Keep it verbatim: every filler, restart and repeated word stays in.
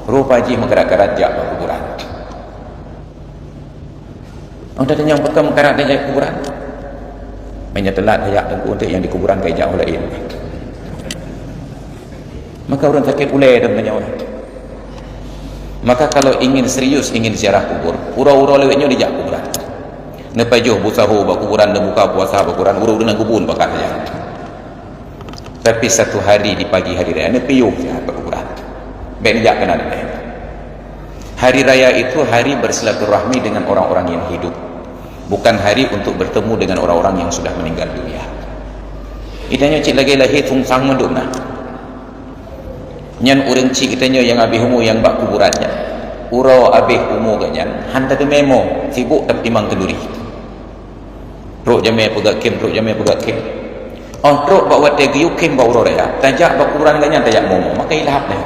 Rupa jih meukarat-karat jak bak kuburan. Orang tanya, "Pakon meukarat jak kuburan?" Meunyoe teulat jak teungku, untuk nyang di kuburan ka jak ureueng laén. Maka ureueng sakét ulèe dan meunyoe. Maka kalau ingin serius, ingin ziarah kubur, uroe-uroe lewat nyoe dijak kuburan. Neupajoh busaho bak kuburan, neubuka puasa bak kuburan, ureueng-ureueng nyang gubun pakat saja. Tapi satu hari di pagi hari raya, neupiôh siat bak kuburan. Bèk neujak keunan. Hari raya itu hari bersilaturahmi dengan orang-orang yang hidup, bukan hari untuk bertemu dengan orang-orang yang sudah meninggal dunia. Geutanyoe cit lagèe lahé sungsang mandum na. Nyan ureueng chik geutanyoe nyang abéh umu nyang bak kuburan nyan. Uroe abéh umu geuh nyan, han tateumé mo, sibuk tapeutimang khanduri. Trok jamèe peugah khém, trok jamèe peugah khém. Oh, trok bak watèe geuyue khém bak uroe raya, tajak bak kuburan geuh nyan tajak mo-mo, maka ilhab lé.